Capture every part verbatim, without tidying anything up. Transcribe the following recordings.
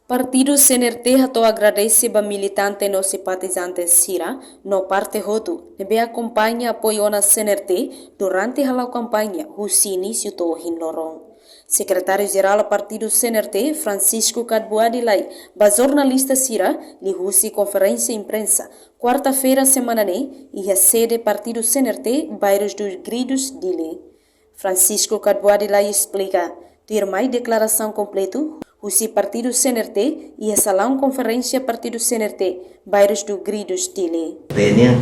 Partidu C N R T hato'o agradese ba militante no simpatizante sira no parte hotu ne'ebé akompaña apoiu ona C N R T durante hala'o kampaña husi inísiu to'o ohin loron. Sekretáriu Jerál Partidu C N R T, Francisco Kadbuadi Lay, ba jornalista sira liuhusi konferénsia imprensa kuarta-feira semana ne'e iha sede Partidu C N R T, Bairros dos Grillos, Dili. Francisco Kadbuadi Lay esplika, tuirmai deklarasaun kompletu husi Partidu C N R T iha salaun konferénsia Partidu C N R T, Bairros dos Grillos, Dili. Tenia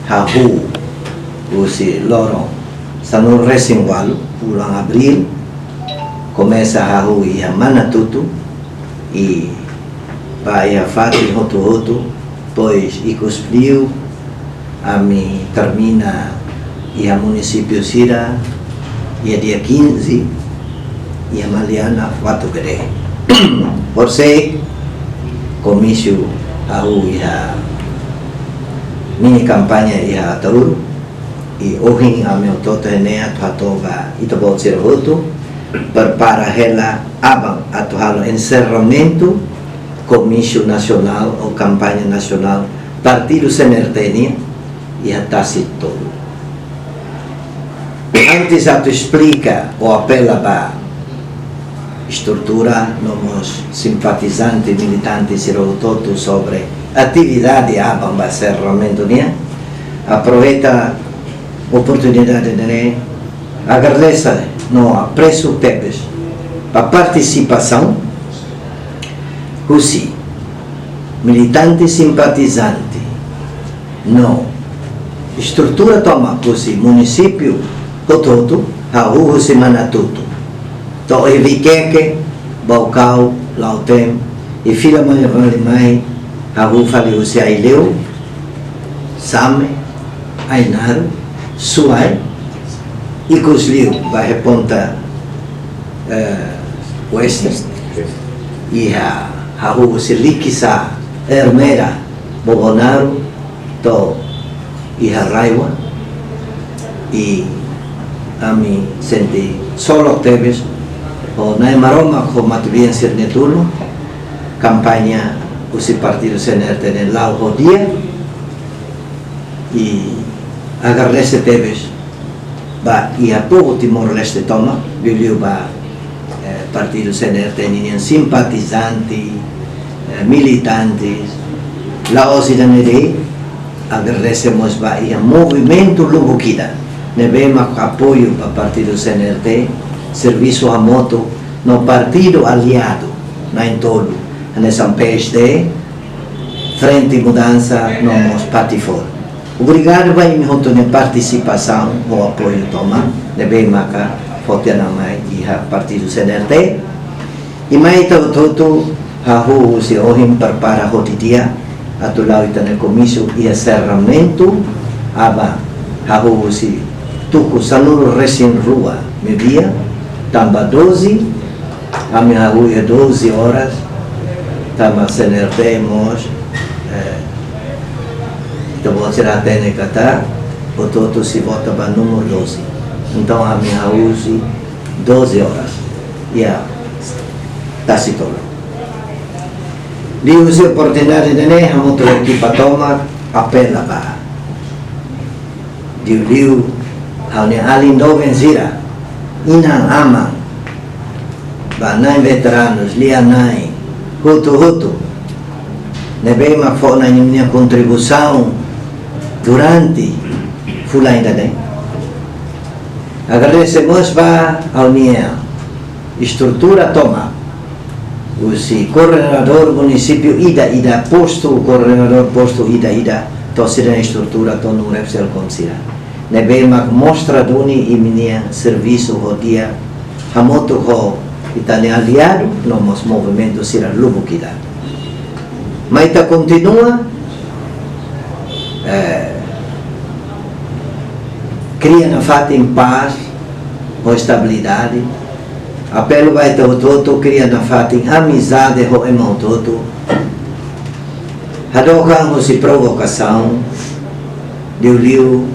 hahú husi loron sanulu resin ualu fulan Abríl, komesa hahú iha Manatutu, i ba iha fatin hotu-hotu, depois ikus liu ami termina iha munisípiu sira, iha dia quinze, iha Maliana, Watu Gede. Horisehik, komísiu hahú iha mini kampaña iha Ataúro, i ohin ami hotu-hotu ne'e atu hato'o ba ita-boot sira hotu, prepara hela aban atu halo enserramentu komísiu nasionál ou kampaña nasionál Partidu C N R T nian iha Tasi Tolu. Antes atu esplika ou apela ba estrutura no mós simpatizante, militante sira hotu-hotu sobre atividade aban ba enserramentu nian, aproveita oportunidade ne'e, agradese no apresia tebes ba partisipasaun husi militante, simpatizante no estrutura tomak husi munisípiu hotu-hotu, hahú husi Manatutu to'o iha Vikeke, Baucau, Lautém, i fila mai, fali mai, hahú fali husi Aileu, Same, Ainaro, Suai, ikus liu ba iha ponta, eh, oeste, iha hahú husi Likisá, Ermera, Bobonaro, to'o iha RAEOA, i ami sente solok tebes ho Na'i Maromak ho matebian sira-nia tulun, kampaña husi Partidu C N R T ne'e la'o ho di'ak, i agradese tebes ba iha povu Timor-Leste tomak, liuliu ba, eh, Partidu C N R T nian simpatizante, eh, militante, la'ós ida-ne'e de'it, agradese mós ba iha movimentu lubuk ida ne'ebé mak apoiu ba Partidu C N R T, servisu hamutuk no partidu aliadu na'in-tolu, hanesan P S D, Frente Mudansa no mós Patifol. Obrigadu ba imi hotu nia partisipasaun ho apoiu tomak ne'ebé maka foti ona mai iha Partidu C N R T. I mai ita hotu-hotu hahú husi ohin prepara ho di'ak atu la'o ita-nia komísiu iha enserramentu aban, hahú husi tuku sanulu resin rua meiudia, tanba doze, ami hahú iha doze horas, tanba C N R T mós, eh, ita-boot sira hatene katak hotu-hotu sei vota ba númeru doze. Entaun ami hahú husi doze horas iha Tasi Tolu. Liuhusi oportunidade ne'e, hamutuk ho ekipa tomak apela ba liuliu ha'u-nia alin doben sira, inan-aman, ba na'in veteranus, lia-na'in, hotu-hotu ne'ebé mak fó ona ninia kontribuisaun durante fulan ida-ne'e. Agradese mós ba ha'u-nia estrutura tomak, husi koordenadór munisípiu ida-ida, postu, koordenadór postu ida-ida, to'o sira-nia estrutura, to'o NUREF, SELCOM sira ne'ebé mak mostra duni imi-nia servisu ho di'ak hamutuk ho ita-nia aliadu no mós movimentu sira lubuk ida. Mai ita kontinua, eh, kria nafatin pás ho estabilidade. Apelu ba ita hotu-hotu kria nafatin amizade ho ema hotu-hotu. Hadook an husi provokasaun, liuliu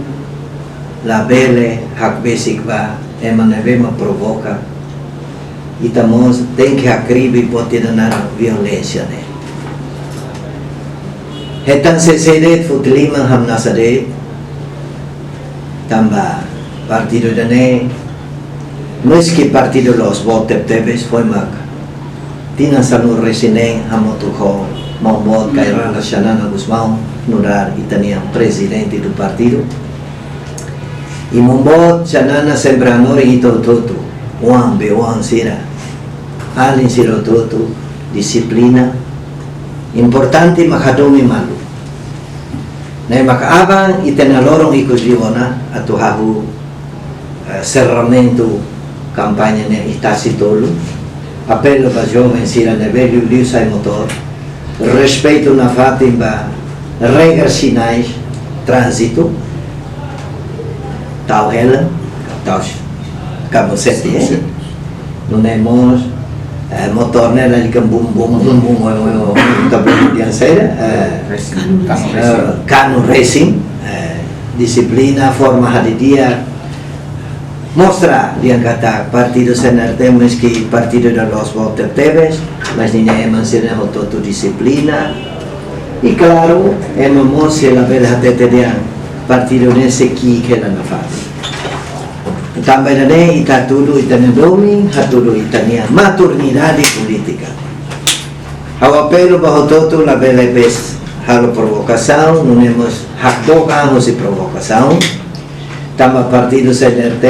labele hakbesik ba ema ne'ebé mak provoka. Ita mós tenke hakribi buat ida naran violénsia ne'e. Hetan sesede futliman hamnasa de'it, tanba partidu ida-ne'e, meski partidu loos boot tebetebes, foin mak tinan sanulu-resin-neen hamutuk ho maun-boot Kay Rala Xanana Gusmão nu'udar ita-nia prezidente do partidu. I maun-boot Xanana sempre hanorin ita hotu-hotu, oan be oan sira, alin sira hotu-hotu, dixiplina importante mak hadomi malu. Ne'e mak aban ita-nia loron ikus liu ona atu hahú, eh, serramentu kampaña ne'e iha Tasi Tolu. Apelu ba joven sira ne'ebé liuliu sai motór, respeitu nafatin ba regra sinais tránzitu, tau helm, tau s-, kapasete, eh? Kapasete. Nune'e mós, eh, motór ne'e lalika bum, bum, bum, bum, eh, eh, eh, ita bum, bum, dian saida, eh, Racing. Kanu, eh, racing. Kanu racing, eh, dixiplina, forma hadi'a di'ak, mostra dehan katak partidu C N R T meski partidu ida loos boot tebetebes, mas ninia ema sira hotu-hotu dixiplina. I klaru, ema mós sei labele hatete dehan partidu ne'e sei ki'ik hela nafatin. Tanba ida-ne'e ita hatudu ita-nia domin, hatudu ita-nia maturidade polítika. Ha'u apelu ba hotu-hotu labele bes halo provokasaun, nune'e mós hakdook an husi provokasaun. Tanba partidu C N R T,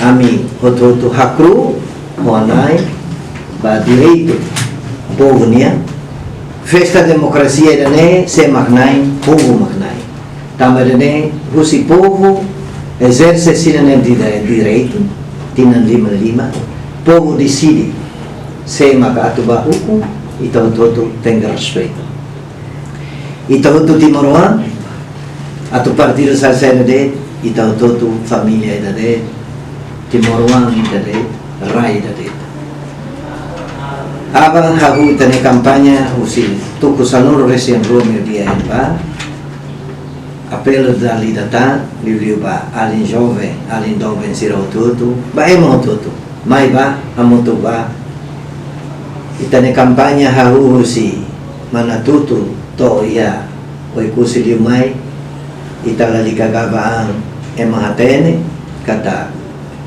ami hotu-hotu hakru'uk ho Nai ba direitu povu nian. Festa demokrasia ida-ne'e sé mak na'in, povu mak na'in. Tanba ida-ne'e husi povu ezerse sira-nia dire-, direitu, tinan lima lima, povu deside sé mak atu ba ukun, ita hotu-hotu tenke respeitu. Ita hotu timoroan, atu partidu saida de'it, ita hotu família ida de'it, timoroan ida de'it, rai ida de'it. Aban hahú ita-nia kampaña husi tuku sanulu-resin-rua meiudia ba, apelu dala ida tan, liuliu ba alin joven, alin doben sira hotu-hotu, ba ema hotu-hotu. Mai ba, hamutuk ba. Ita-nia kampaña hahú husi Manatutu to'o iha Oekusi liu mai, ita lalika gaba an ema hatene katak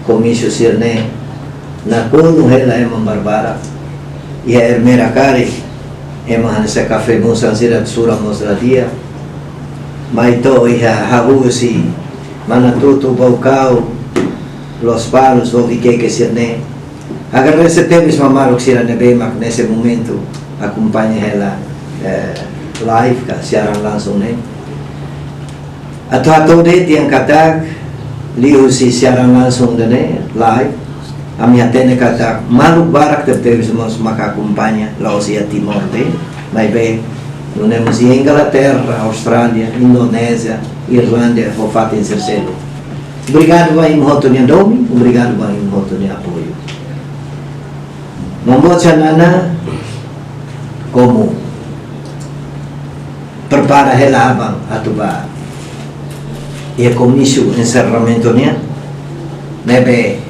komísiu sira-ne'e nakonu hela ema barbarak. Iha Ermera karik, ema hanesan Kafebunsan sira sura mós la di'ak. Mai to'o iha hahú husi Manatutu, Baucau, Lospalos, Boviqueque sira-ne'e. Agradese tebes ba maluk sira ne'ebé mak nesse momento akompaña hela, eh, live ka siaran langsung ne'e. Atu hato'o de'it dehan katak liuhusi siaran langsung ida-ne'e, live, ami hatene katak maluk barak tebetebes mós maka akompaña, la'ós iha Timor de'it, maibé nune'e mós iha Inglaterra, Austrália, Indonézia, Irlanda, ho fatin sira seluk. Obrigadu ba imi hotu nia domin, obrigadu ba imi hotu nia apoiu. Maun-boot Xanana, komu prepara hela aban atu ba iha komísiu enserramentu nian, ne'ebé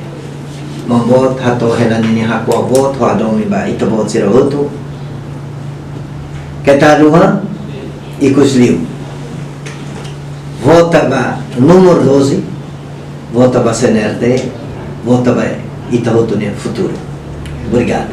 maun-boot hato'o hela ninia hakuak boot, ho hadomi ba ita-boot sira hotu. Keta haluha, ikus liu. Vota ba númeru doze, vota ba C N R T, vota ba ita hotu nia futuru. Obrigadu.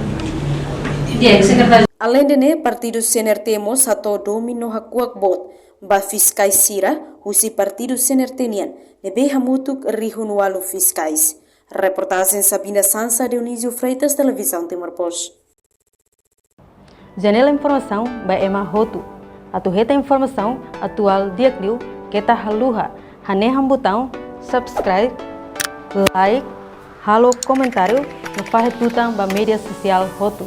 Di'ak, Sekretáriu. Aleinde ne'e, partidu C N R T mós hato'o domin no hakuak boot ba fiskais sira husi partidu C N R T nian, ne'ebé hamutuk rihun ualu fiskais. Reportajen Sabina Sansa, Dionísio Freitas, Televizaun Timor Post. Janela informasaun ba ema hotu. Atu hetan informasaun atuál di'ak liu, keta haluha hanehan butaun subscribe, like, halo komentáriu no fahe tutan ba média sosiál hotu.